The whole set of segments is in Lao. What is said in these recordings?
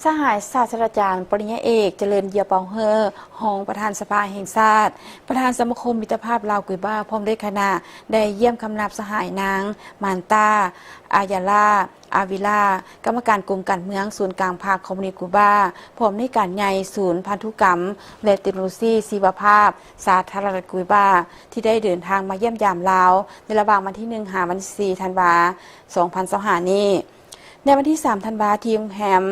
ສະຫາຍສາດສະດາຈານ ປະລິນຍາເອກ ຈະເລີນ ເຢຍເປົາເຮີ ຮອງປະທານສະພາແຫ່ງຊາດ, ປະທານສະມາຄົມມິດຕະພາບລາວ-ກູບາ ພ້ອມດ້ວຍຄະນະ ໄດ້ຢ້ຽມຄຳນັບສະຫາຍນາງ ມານຕາ ອາຢາລາ ອາວິລາ ກຳມະການກົມການເມືອງສູນກາງພັກຄອມມູນິດກູບາ, ຜູ້ອຳນວຍການໃຫຍ່ສູນພັນທຸກຳ ແລະ ເຕັກໂນໂລຊີຊີວະພາບ ສາທາລະນະລັດກູບາ ທີ່ໄດ້ເດີນທາງມາຢ້ຽມຢາມລາວ ໃນລະຫວ່າງວັນທີໜຶ່ງ ຫາວັນທີສີ່ ທັນວາ ສອງພັນຊາວຫ້ານີ້. ໃນວັນທີສາມ ທັນວາ ທີ່ໂຮງແຮມ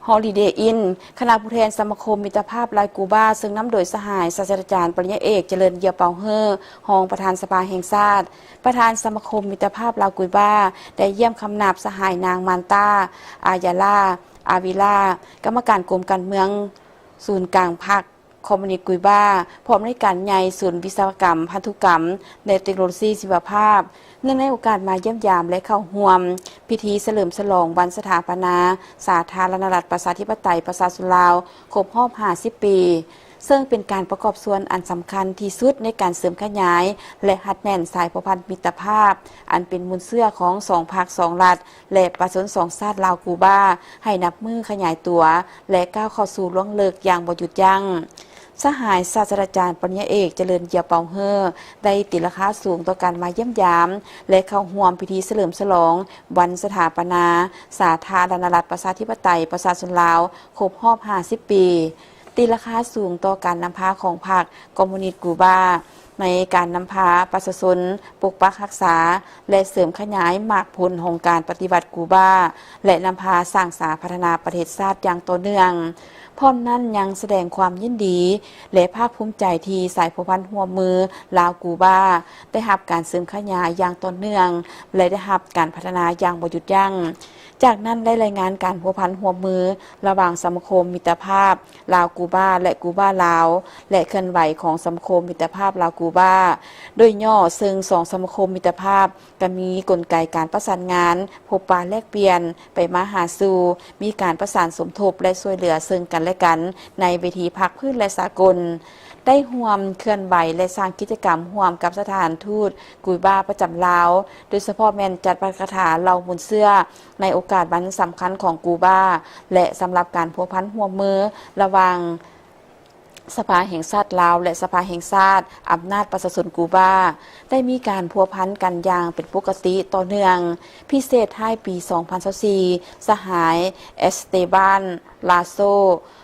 Holiday Inn ຄະນະຜູ້ແທນສະມາຄົມມິດຕະພາບລາວ-ກູບາ ເຊິ່ງນຳໂດຍສະຫາຍສາດສະດາຈານ ປະລິນຍາເອກ ຈະເລີນ ເຢຍເປົາເຮີ ຮອງປະທານສະພາແຫ່ງຊາດ, ປະທານສະມາຄົມມິດຕະພາບລາວ-ກູບາ ໄດ້ຢ້ຽມຄຳນັບສະຫາຍນາງ ມານຕາ ອາຢາລາ ອາວິລາ ກຳມະການກົມການເມືອງສູນກາງພັກ ຄອມມູນິດກູບາ, ຜູ້ອຳນວຍການໃຫຍ່ສູນວິສະວະກຳພັນທຸກຳ ແລະ ເຕັກໂນໂລຊີຊີວະພາບ. ເນື່ອງໃນໂອກາດມາຢ້ຽມຢາມ ແລະ ເຂົ້າຮ່ວມພິທີສະເຫຼີມສະຫຼອງວັນສະຖາປະນາສາທາລະນະລັດປະຊາທິປະໄຕປະຊາຊົນລາວ ຄົບຮອບຫ້າສິບປີ, ເຊິ່ງເປັນການປະກອບສ່ວນອັນສຳຄັນທີ່ສຸດໃນການເສີມຂະຫຍາຍ ແລະ ຮັດແໜ້ນສາຍພົວພັນມິດຕະພາບ ອັນເປັນມູນເຊື້ອຂອງສອງພັກສອງລັດ ແລະ ປະຊາຊົນສອງຊາດລາວ-ກູບາ ໃຫ້ນັບມື້ຂະຫຍາຍຕົວ ແລະ ກ້າວເຂົ້າສູ່ລວງເລິກຢ່າງບໍ່ຢຸດຢັ້ງ. ສະຫາຍສາດສະດາຈານ ປະລິນຍາເອກ ຈະເລີນ ເຢຍເປົາເຮີ ໄດ້ຕີລາຄາສູງຕໍ່ການມາຢ້ຽມຢາມ ແລະ ເຂົ້າຮ່ວມພິທີສະເຫຼີມສະຫຼອງວັນສະຖາປະນາສາທາລະນະລັດປະຊາທິປະໄຕປະຊາຊົນລາວ ຄົບຮອບຫ້າສິບປີ, ຕີລາຄາສູງຕໍ່ການນຳພາຂອງພັກຄອມມູນິດກູບາ ໃນການນຳພາປະຊາຊົນປົກປັກຮັກສາ ແລະ ເສີມຂະຫຍາຍໝາກຜົນຂອງການປະຕິວັດກູບາ ແລະ ນຳພາສ້າງສາພັດທະນາປະເທດຊາດຢ່າງຕໍ່ເນື່ອງ. ພ້ອມນັ້ນຍັງສະແດງຄວາມຍິນດີ ແລະ ພາກພູມໃຈທີ່ສາຍພົວພັນຮ່ວມມືລາວ-ກູບາ ໄດ້ຮັບການເສີມຂະຫຍາຍຢ່າງຕໍ່ເນື່ອງ ແລະ ໄດ້ຮັບການພັດທະນາຢ່າງບໍ່ຢຸດຢັ້ງ. ຈາກນັ້ນໄດ້ລາຍງານການພົວພັນຮ່ວມມືລະຫວ່າງສະມາຄົມມິດຕະພາບລາວ-ກູບາ ແລະ ກູບາ-ລາວ ແລະ ເຄື່ອນໄຫວຂອງສະມາຄົມມິດຕະພາບລາວ-ກູບາ ໂດຍຫຍໍ້, ເຊິ່ງສອງສະມາຄົມມິດຕະພາບ ກໍມີກົນໄກການປະສານງານ, ພົບປະແລກປ່ຽນ, ໄປມາຫາສູ່, ມີການປະສານສົມທົບ ແລະ ຊ່ວຍເຫຼືອເຊິ່ງກັນແລະກັນໃນເວທີພາກພື້ນ ແລະ ສາກົນ, ໄດ້ຮ່ວມເຄື່ອນໄຫວ ແລະ ສ້າງກິດຈະກຳຮ່ວມກັບສະຖານທູດກູບາປະຈຳລາວ, ໂດຍສະເພາະແມ່ນຈັດປາຖະກະຖາເຫຼົ່າມູນເຊື້ອໃນໂອກາດວັນສຳຄັນຂອງກູບາ ແລະ ສຳລັບການພົວພັນຮ່ວມມືລະຫວ່າງ ສະພາແຫ່ງຊາດລາວ ແລະ ສະພາແຫ່ງຊາດອຳນາດປະຊາຊົນກູບາ ໄດ້ມີການພົວພັນກັນຢ່າງເປັນປົກກະຕິຕໍ່ເນື່ອງ, ພິເສດທ້າຍປີສອງພັນຊາວສີ່ ສະຫາຍ ເອສເຕບານ ລາໂຊ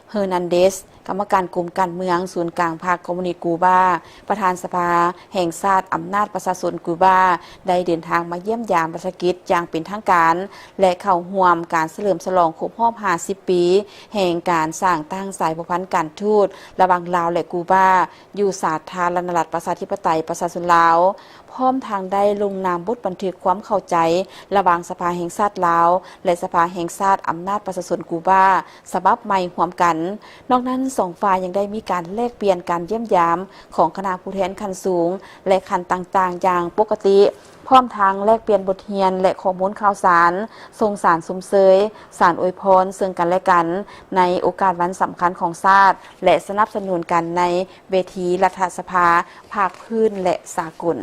ເຮີນັນເດສ ກຳມະການກົມການເມືອງສູນກາງພັກຄອມມູນິດກູບາ, ປະທານສະພາແຫ່ງຊາດອຳນາດປະຊາຊົນກູບາ ໄດ້ເດີນທາງມາຢ້ຽມຢາມລັດຖະກິດຢ່າງເປັນທາງການ ແລະ ເຂົ້າຮ່ວມການສະເຫຼີມສະຫຼອງຄົບຮອບຫ້າສິບປີ ແຫ່ງການສ້າງຕັ້ງສາຍພົວພັນການທູດລະຫວ່າງລາວ ແລະ ກູບາ ຢູ່ສາທາລະນະລັດປະຊາທິປະໄຕປະຊາຊົນລາວ, ພ້ອມທັງໄດ້ລົງນາມບົດບັນທຶກຄວາມເຂົ້າໃຈລະຫວ່າງສະພາແຫ່ງຊາດລາວ ແລະ ສະພາແຫ່ງຊາດອຳນາດປະຊາຊົນກູບາ ສະບັບໃໝ່ຮ່ວມກັນ. ນອກນັ້ນ, ສອງຝ່າຍຍັງໄດ້ມີການແລກປ່ຽນການຢ້ຽມຢາມຂອງຄະນະຜູ້ແທນຂັ້ນສູງ ແລະ ຂັ້ນຕ່າງໆຢ່າງປົກກະຕິ, ພ້ອມທັງແລກປ່ຽນບົດຮຽນ ແລະ ຂໍ້ມູນຂ່າວສານ, ສົ່ງສານຊົມເຊີຍ, ສານອວຍພອນເຊິ່ງກັນແລະກັນ ໃນໂອກາດວັນສຳຄັນຂອງຊາດ ແລະ ສະໜັບສະໜູນກັນໃນເວທີລັດຖະສະພາພາກພື້ນ ແລະ ສາກົນ.